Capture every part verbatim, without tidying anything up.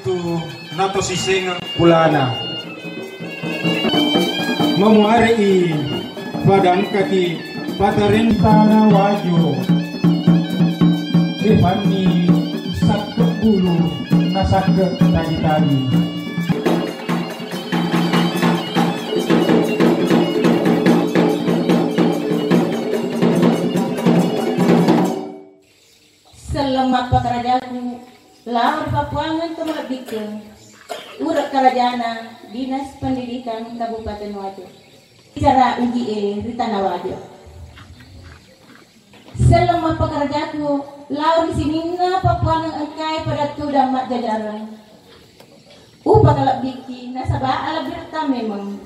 Tu nato sisengeng kulana. Mamuare'i padangkaki patarentana wajo. Kepanni sakke bulu na sakke tagi-tagi. Selleng mappakarajaku lao ri pappuangeng tomalebbikeng, ure karajana Dinas Pendidikan Kabupaten Wajo. Bicara uji'e ri Tana Wajo. Selleng mappakarajaku lao ri sininna pappuangeng engkae pada tudang majjajareng. Upakalebbikki nasaba alebbiretta memeng.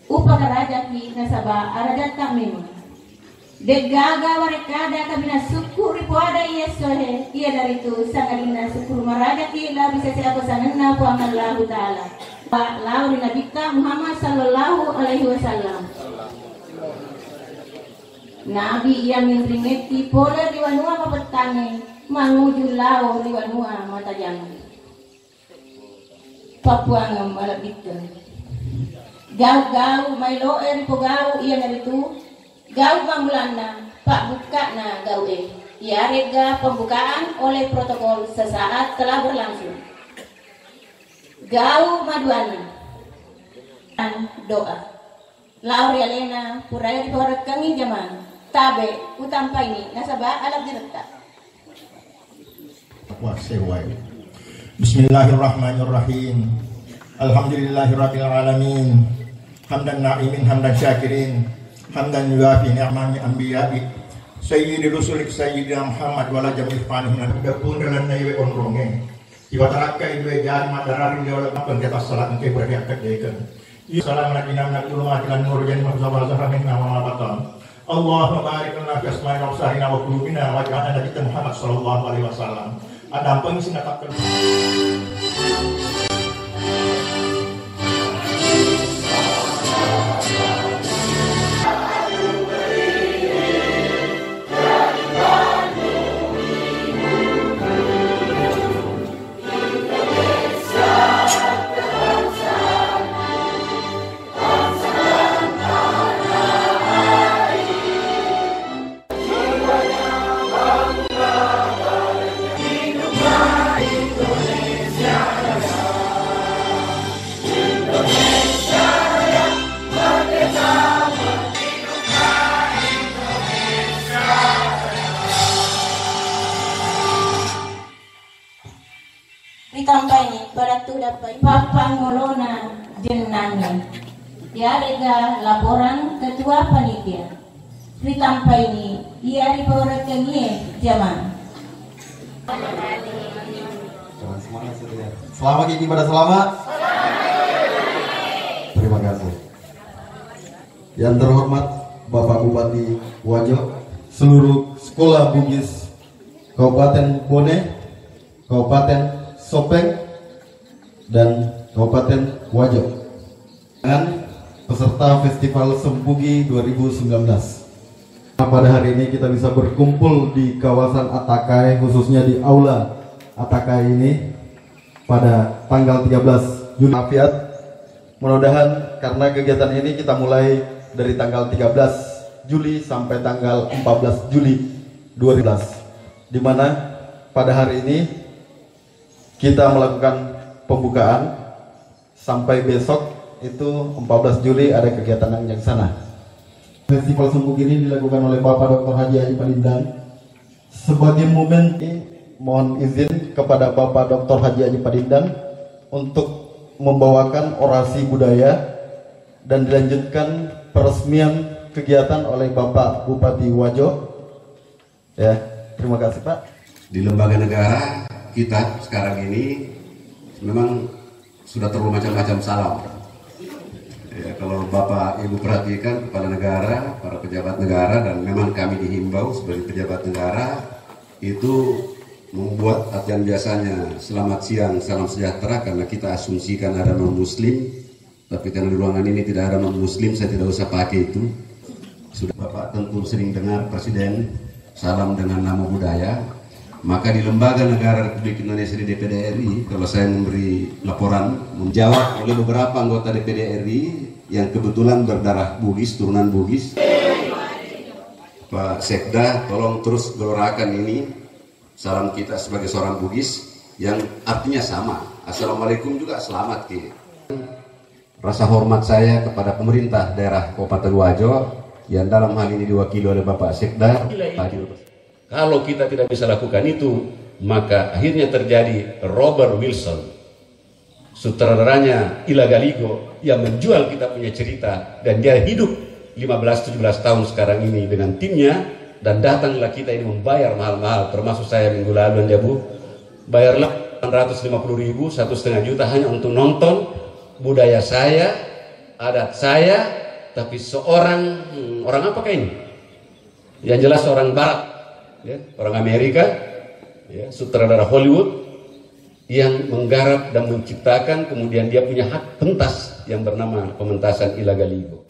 Upakarajaki nasaba arajatta memeng. De'gaga warekkada kaminang sukku ripoada iya essoe, iyanaritu sangadinna sukkuru marajaki lao ri sese apesangenna Puang Allahu Ta'ala. Lao ri Nabitta Muhammad sallallahu alaihi wasallam. Nabi iya minringetti pole ri wanua mapettangnge manguju lao ri wanua matajangnge. Pappuangeng malebbitteng. Gau-gau maelo'e ripogau iyanaritu gau mammulanna, pabbukka'na gau'e, iyaregga pembukaan oleh protokol sesaat telah berlangsung. Gau maduanna. Doa. Lao ri alena, purae riporekkengngi jamang. Tabe, utampaini, nasaba alebbiretta. Bismillahirrahmanirrahim. Alhamdulillahirabbil alamin. Hamdan na'imin, hamdan syakirin. Hamdan yuwafi ni'matal anbiya'i. Sayyidi rusuli Sayyidina Muhammad wa ala jami'i ikhwanihi. Dapun dalam naiwe onronge. Iwatarakka ibu e jari maddarari liwala pengketa salat engke berarti akkedekeng. Iya salam lagi nam nak ulama kilan nur jani mahzaba zahra minna wa ma batan. Allahumma barik lana fi asma'ina wa absarina wa qulubina wa ja'alna Nabi Muhammad sallallahu alaihi wasallam. Ada apa yang sing katakan? Ritampaini pada tudappai pappangolona jennangnge. Iyaregga laporan ketua panitia. Ritampaini iya riporekkengie jamaah. Selamat, selamat, selamat. Terima kasih. Yang terhormat Bapak Bupati Wajo, seluruh sekolah Bugis Kabupaten Bone, Kabupaten Sopeng, dan Kabupaten Wajo. Dan peserta Festival Sembugi dua ribu sembilan belas. Pada hari ini kita bisa berkumpul di kawasan Atakai, khususnya di Aula Atakai ini pada tanggal tiga belas Juli. Afiat. Mudah-mudahan karena kegiatan ini kita mulai dari tanggal tiga belas Juli sampai tanggal empat belas Juli dua ribu sembilan belas, di mana pada hari ini kita melakukan pembukaan sampai besok itu empat belas Juli ada kegiatan yang di sana. Festival Sembugi ini dilakukan oleh Bapak Doktor Haji Haji Palindang. Sebagai momen ini, mohon izin kepada Bapak Doktor Haji Haji Palindang untuk membawakan orasi budaya dan dilanjutkan peresmian kegiatan oleh Bapak Bupati Wajo. Ya, terima kasih, Pak. Di lembaga negara kita sekarang ini memang sudah terlalu macam-macam salam. Ya, kalau Bapak Ibu perhatikan, kepala negara, para pejabat negara, dan memang kami dihimbau sebagai pejabat negara itu membuat artian biasanya selamat siang, salam sejahtera, karena kita asumsikan ada non-muslim, tapi karena di ruangan ini tidak ada non-muslim, saya tidak usah pakai itu. Sudah Bapak tentu sering dengar Presiden salam dengan namo budaya. Maka di Lembaga Negara Republik Indonesia di D P D R I, kalau saya memberi laporan, menjawab oleh beberapa anggota D P D R I yang kebetulan berdarah Bugis, turunan Bugis. Pak Sekda, tolong terus gelorakan ini. Salam kita sebagai seorang Bugis yang artinya sama. Assalamualaikum juga selamat ki. Rasa hormat saya kepada pemerintah daerah Kabupaten Wajo yang dalam hal ini diwakili oleh Bapak Sekda, Pak Dirut. Kalau kita tidak bisa lakukan itu, maka akhirnya terjadi Robert Wilson, sutradaranya Ila Galigo, yang menjual kita punya cerita dan dia hidup lima belas tujuh belas tahun sekarang ini dengan timnya, dan datanglah kita ini membayar mahal-mahal, termasuk saya minggu lalu dan Jabu, bayarlah delapan ratus lima puluh ribu, satu setengah juta hanya untuk nonton budaya saya, adat saya, tapi seorang, hmm, orang apakah ini? Yang jelas orang Barat, ya, orang Amerika, ya, sutradara Hollywood yang menggarap dan menciptakan, kemudian dia punya hak pentas yang bernama pementasan Ila Galigo.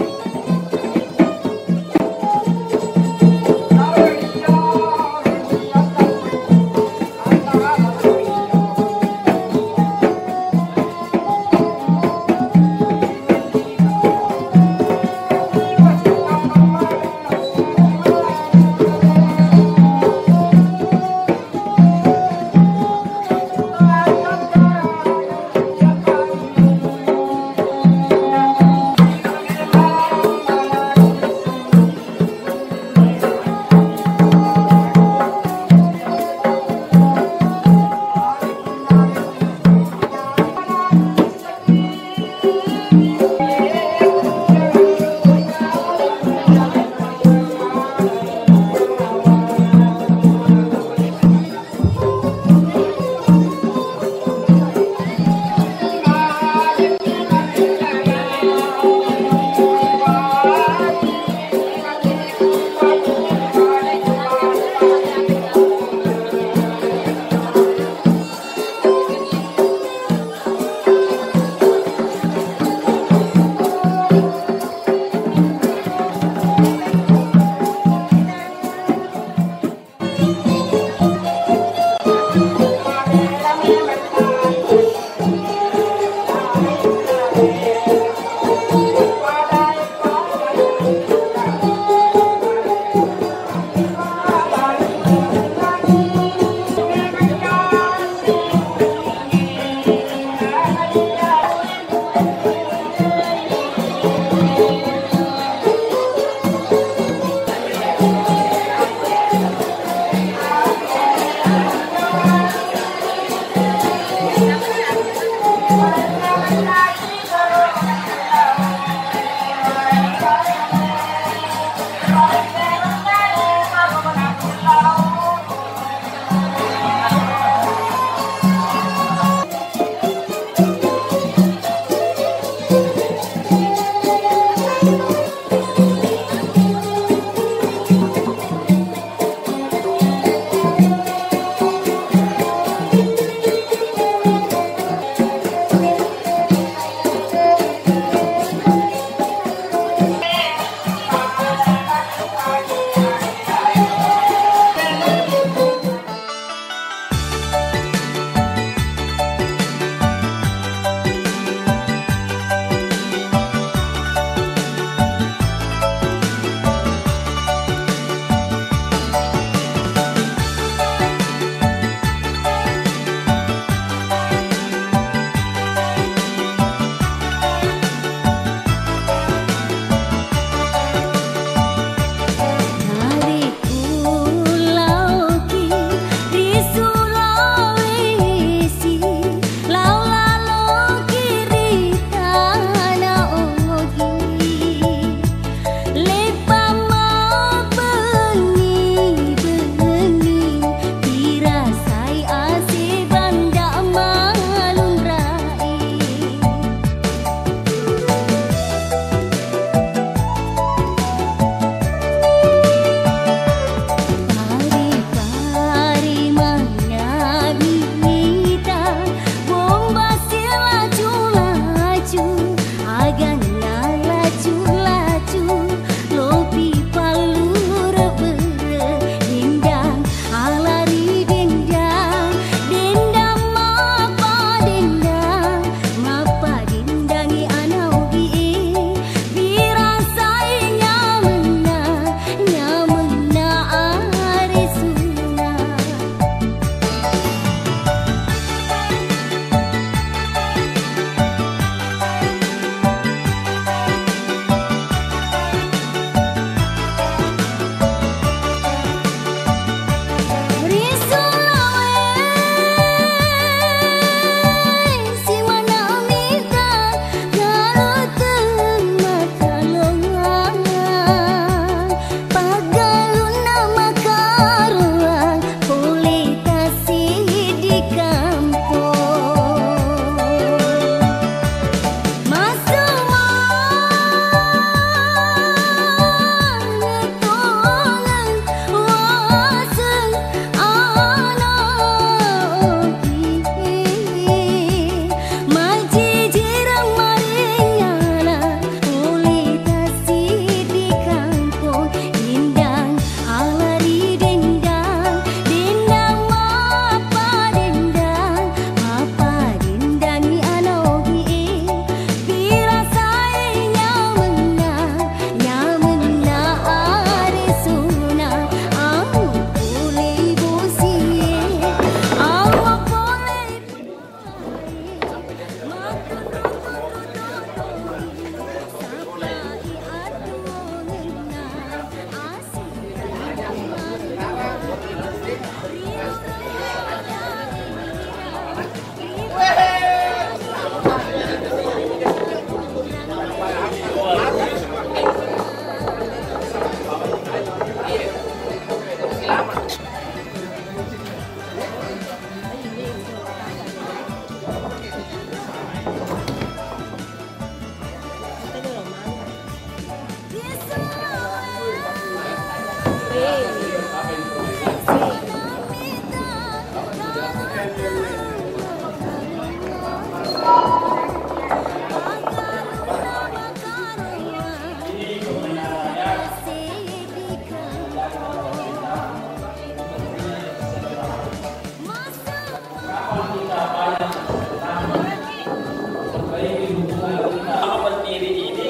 Kalau berdiri ini,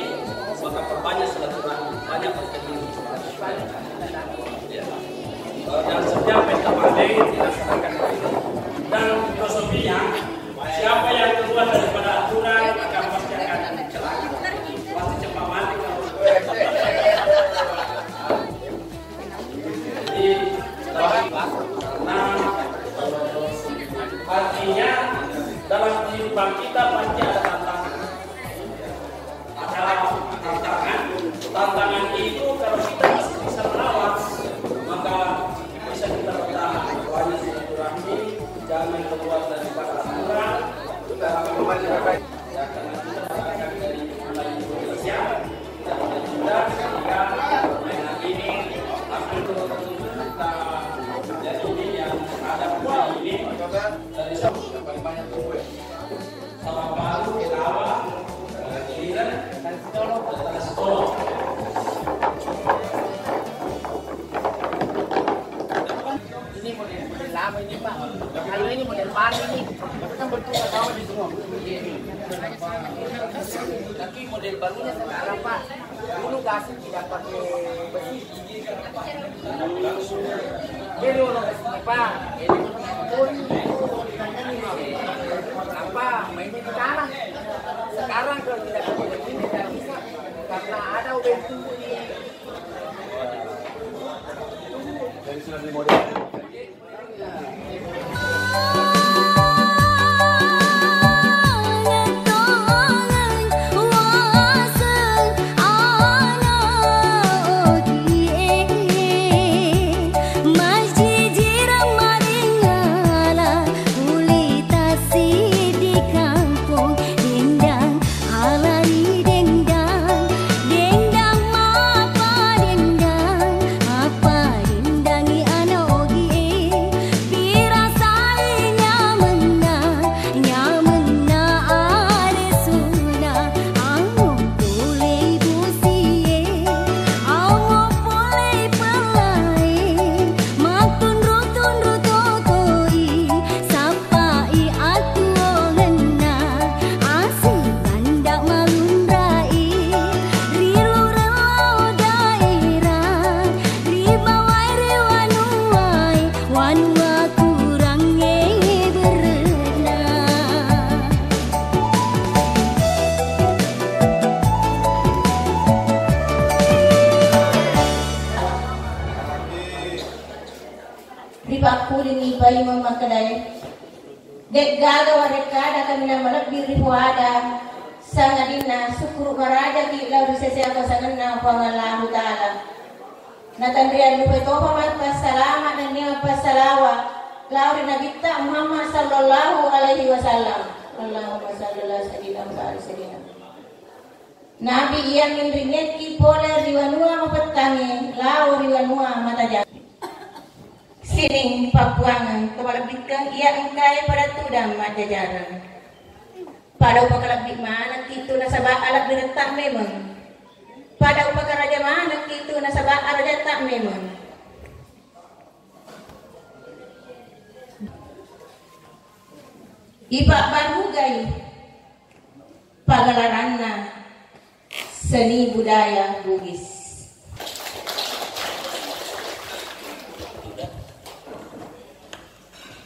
maka perbanyak silaturahmi, banyak bertemu. Ya. Dan setiap pesta pandai dilaksanakan. Dan filosofinya, siapa yang keluar daripada aturan, maka pasti akan celaka. Pasti cepat mati kalau. Jadi, nah, artinya, dalam kehidupan kita pasti ada tantangan. Ada tantangan. Tantangan itu kalau kita masih bisa melawan, maka bisa kita bertahan. Doanya silaturahmi, jangan keluar daripada aturan. Kita akan memajukan. Ya, karena kita berangkat dari mulai Indonesia, kita mulai kita, sehingga permainan ini hampir dua puluh juta. Jadi ini yang ada ini dari yang paling banyak tuh, gue. Sama baru, Ketawa, Giliran, Tanah Sitolo. Ini model, model lama ini, Pak. Kalau ini model baru ini, tapi kan bentuknya sama di semua. Tapi model barunya sekarang, Pak. Dulu gasing tidak pakai besi. Jadi orang kesini, Pak, ini pun apa, mainnya di tanah. Sekarang kalau tidak pakai begini, tidak bisa. Karena ada ubin tumbuh di Alai dendang, dendang mappa dendang, mappa dendangi ana ogi e. Pira sali nyamenna, nyamenna aresuna, amo pole bosi e, amo pole pella e, mattunru-tunru totoi, sappai atuongenna, asing anda malunrai, ri lureng lao daerah, ri bawai ri wanuai, wanua kurangnge berena. Ripakkulingi paimeng makkedae, de'gaga warekkada kaminang malebbi ri puada, sangadinna sukkuru marajaki lao ri sese akuasangenna Puang Allahu Ta'ala. Natanriang lupai topa mappassalama nennia mappassalawat lao ri Nabitta Muhammad sallallahu alaihi wasallam. Allahumma salli ala sayyidina Muhammad sayyidina. Nabi iya minringekki pole ri wanua mapettangnge lao ri wanua matajang. Sining pappuangeng to malebbikkeng iya engkae pada tudang majjajareng. Pada upakalebbi manekki tu nasaba alebbiretta memeng. Pada upakaraja manekki tu nasaba arajatta memeng. Ipabbarugai pagelaranna seni budaya Bugis.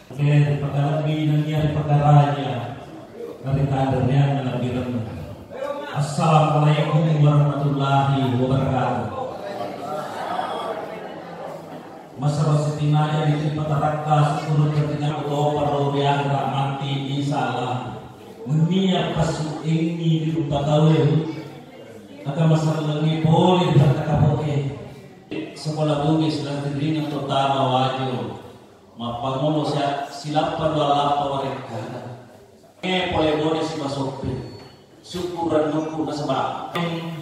Oke, ripakalebbi nennia ripakaraja naritanreang nalebbirenna. Assalamualaikum warahmatullahi wabarakatuh. Masero sitinaja di tempat tarakka syukur ketika topa ro biangra mati, insya Allah. Nennia passu engi di rupa tauwe, maka masallengnge pole di Battakapo'e. Sekolah Bugis Lantiringan Totama Wajo, mappangolo sia-, silappa dua lappa warekkada. E pole bone sibasoppe. Syukur rennukku nasaba.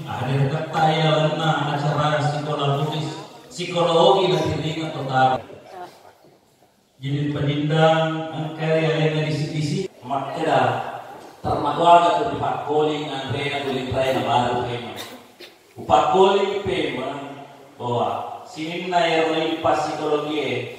Ada ketta iya lalenna acara Sekolah Bugis, Sekolah Ogi Lantiringan Totama. Jadi pajindang engka ri alena disi-disi makkeda, termakuaga tu ripakkoling anrena tuli praena baru pemeng. Upakkoling pemeng bahwa sininna ero naipa psikologie